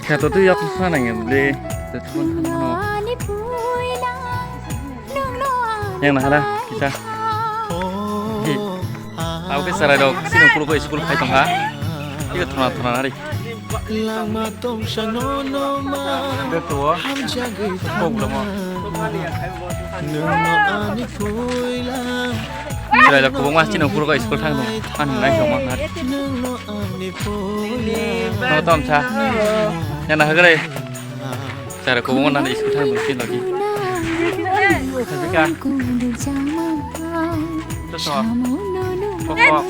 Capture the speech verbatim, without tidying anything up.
Khe to twi yok sa nang em ble. Te thun thun no. Yang na hala kita. Hi. Au ke sarai dok sini kulu ko school khai tong ha. Iya thona thona nari. Langma tongsa nono ma. Hamjagwi thangnai. Nwngno ani phuila. Chwrairok kwbangma chini ukulgo school thang tongo. Ani nai tongma nari. Nwngno ani phuila. No tom cha. Yana hagre. Chwrairok kwbangma nani school thang tongo chini logi. Sajika. Toso. Kok kok.